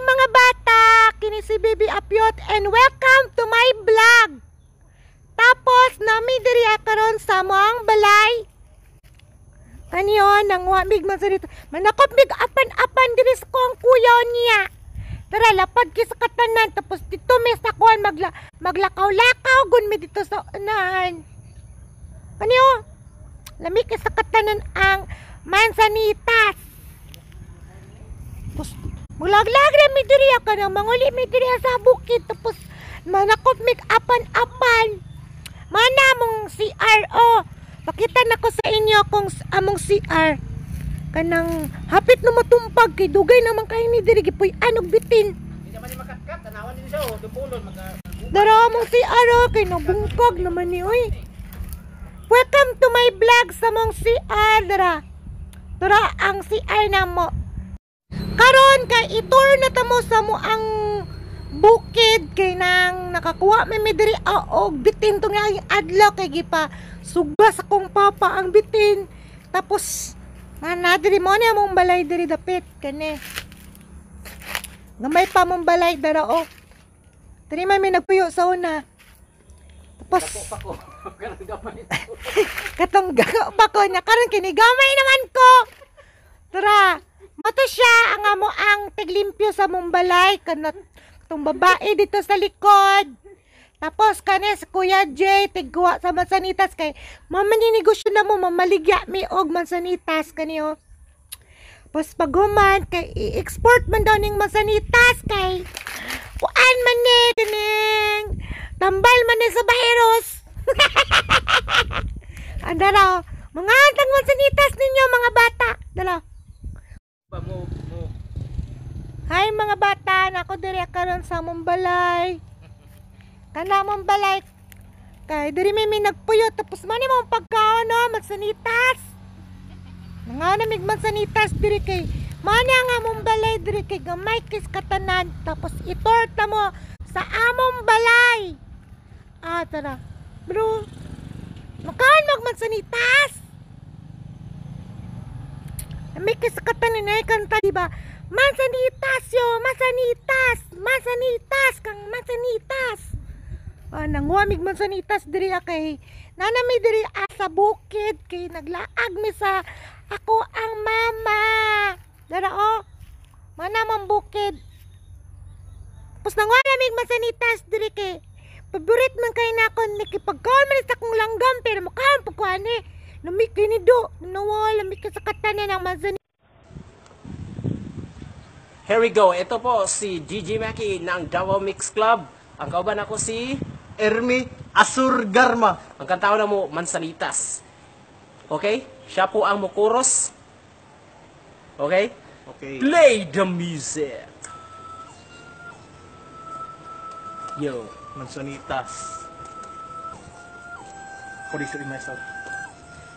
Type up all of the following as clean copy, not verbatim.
mga bata, kini si Baby Apyot and welcome to my vlog. Tapos nami diri karon sa among balay. Kaniyo nanguha mig man sa dito. Manakop mig apan-apan diri sa kong kuya niya. Tara, lapad ki sa katanan, tapos dito mi sa kuan maglakaw-lakaw gun mi dito sa unahan. Kaniyo lami ki sa katanan ang mansanitas. Tapos mulaglag ra mi diri ka nang manguli mi diri sa bukid, tapos manakop mig apan-apan. Mana mong CRO. Pakita na ko sa inyo kung among CR. Kanang hapit na matumpag kay dugay naman kay ni diri, gipuy anog bitin. Hindi naman ni makatkat, tanawan din siya oh, dupulon mag Dara among CR oh, kay nabungkag naman ni oy. Welcome to my vlog sa mong CR dara. Dara ang CR namo. Karon kay i-tour na ta mo sa mo ang bukid kay nang nakakuha mi diri og bitin tong adlaw kay gipa sugba sa kong papa ang bitin. Tapos mana diri mo ni among balay diri dapit kani. Gamay pa mong balay dara oh. Diri man mi nagpuyo sa una. Tapos Dako pa ko. Kanang gamay. Katong gago pa ko niya karon kini gamay naman ko. Tara, mato siya ang amo ang tiglimpyo sa mong balay kanat tong babae dito sa likod. Tapos kani si Kuya Jay tigkuha sa mansanitas kay mama ni negosyo na mo, mamaligya mi og mansanitas kani oh. Tapos paghuman kay i-export man daw ning mansanitas kay kuan man ni kining tambal man ni sa virus. Andara, mga antang mansanitas ninyo mga bata. Dala. Pa mo mo. Hi mga bata, nako diri karon sa among balay. Kana among balay. Kay diri may nagpuyo, tapos man mo pagkaon no, mansanitas. Mga namig mansanitas diri kay man ang among balay diri kay gamay kis katanan, tapos itorta mo sa among balay. Ah, tara. Bro. Makaan mag mansanitas. May kasakatan ni kanta, di ba? Mansanitas yo, mansanitas, mansanitas, kang mansanitas. Ah, nanguamig mansanitas diri kay nanami diri sa bukid kay naglaag mi sa ako ang mama. Dara oh. Mana man bukid. Tapos nanguamig mansanitas diri kay paborit man kay nako ni kipagkaon man sa akong langgam pero mukhaan pag kuan eh. Lami kini do, nawala lami ka sa katanan ng mansanitas. Here we go. Ito po si Gigi Maki ng Davao Mix Club. Ang kauban ako si Ermi Asur Garma. Ang kanta na mo Mansanitas. Okay? Siya po ang mukuros. Okay? Okay. Play the music. Yo. Mansanitas. Producer in myself.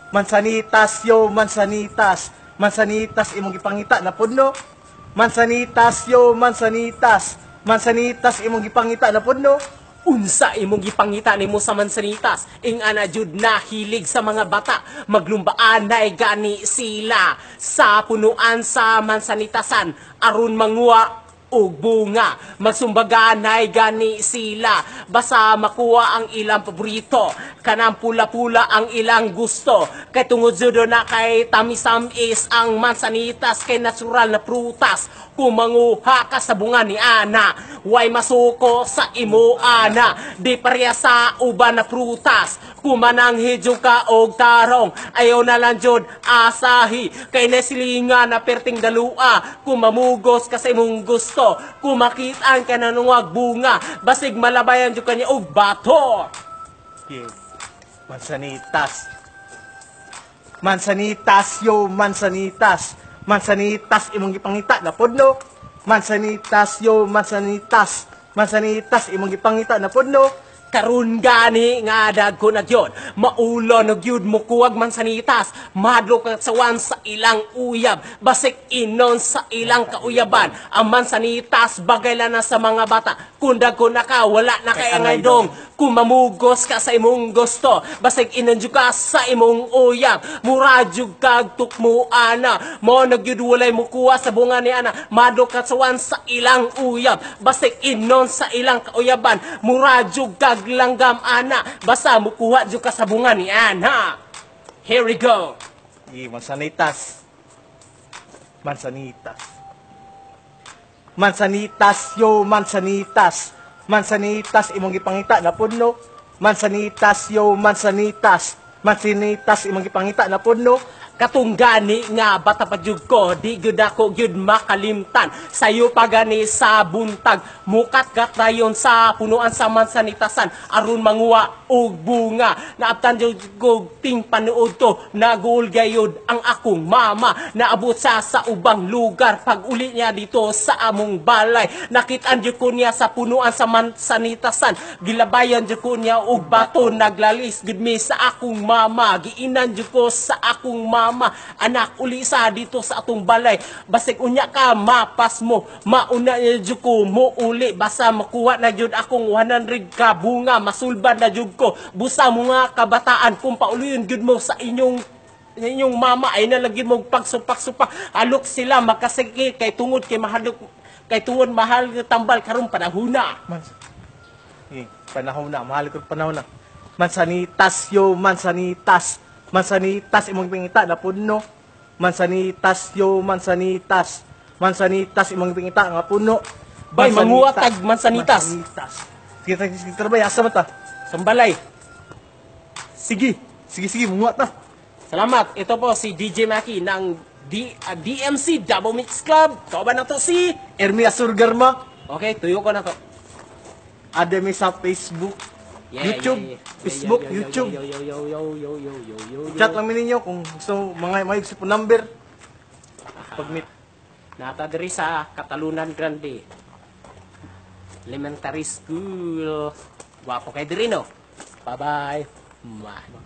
Mansanitas yo, mansanitas. Mansanitas imong gipangita na pudno. Mansanitas yo, mansanitas. Mansanitas imong gipangita na pudno. Unsa imong gipangita nimo sa mansanitas? Ing ana jud na hilig sa mga bata, maglumbaan na gani sila sa punuan sa mansanitasan aron manguha og bunga. Magsumbaganay gani sila basta makuha ang ilang paborito, kanang pula-pula ang ilang gusto kay tungod jud na kay tamisam-is ang mansanitas kay natural na prutas. Kung manguha ka sa bunga ni ana, way masuko sa imo ana, di pareha sa uban na prutas. Kumanang hidyo ka og tarong, ayaw na lang jud asahi kay nasilingan na perting dalua. Kung mamugos ka sa imong gusto, kung makitaan ka na nungwag bunga, basig malabayan jud kanya og bato. Yes. Mansanitas. Mansanitas yo, mansanitas. Mansanitas imong gipangita na pudno. Mansanitas yo, mansanitas. Mansanitas imong gipangita na pudno. Karon gani nga dagko na gyud, maulo na gyud mo kuwag mansanitas, madlok ang sawan sa ilang uyab, basik inon sa ilang kauyaban. Ang mansanitas bagay lang na sa mga bata. Kung dagko na ka, wala na kay angay dong. Kung mamugos ka sa imong gusto, basig inon jud ka sa imong uyab. Mura jud kag tukmo ana, mo na gyud walay mukuha sa bunga ni ana. Madlok ka sawan sa ilang uyab, basig inon sa ilang kauyaban. Mura jud kag langgam ana, basta mukuha jud ka sa bunga ni ana. Here we go. Sige, mansanitas. Mansanitas. Mansanitas, yo, mansanitas. Mansanitas, imong gipangita na puno. Mansanitas, yo, mansanitas. Mansanitas, imong gipangita na puno. Katong gani nga bata pa jud ko, di gyud ako gyud makalimtan. Sayo pa gani sa buntag, mukat dayon sa punuan sa mansanitasan aron manguha og bunga. Naabtan jud ko ting panuod to, naguol gayud ang akong mama. Naabot siya sa ubang lugar, pag uli niya dito sa among balay, nakitaan jud ko niya sa punuan sa mansanitasan. Gilabayan jud ko niya og bato, naglalis gud mi sa akong mama. Giinan jud ko sa akong mama, "Anak, uli sa dito sa atong balay, basig unya ka mapas mo." Mauna niya jud ko mo uli, basta makuha na jud akong 100 ka bunga, masulbad na jud ko. Busa mo nga kabataan, kung pauliyon jud mo sa inyong mama ay nalagi mo pagsupak-supak, alok sila makasige kay tungod kay mahal, kay tungod mahal nga tambal karon panahuna. Eh, panahon na, mahal ko panahon na. Mansanitas, yo, mansanitas. Mansanitas, imong pingita na puno. Mansanitas, yo, mansanitas. Mansanitas, imong pingita nga puno. Bay, manguha tag mansanitas. Mansanitas. Sige, sige, sige, tara bay, asa man ta? Sambalay. Sige, sige, sige, manguha ta. Salamat. Ito po si DJ Maki ng DMC Double Mix Club. Kauban na to si Ermi Asur Garma. Okay, tuyo ko na to. Ademe mi sa Facebook, YouTube, Facebook, YouTube. Yo, yo, yo, yo, yo, yo, yo, yo, yo. Chat lang mi ninyo kung gusto mga may gusto po number. Pag meet. Nata diri sa Catalunan Grande Elementary School. Gwapo kay diri, no? Bye-bye. Mwah.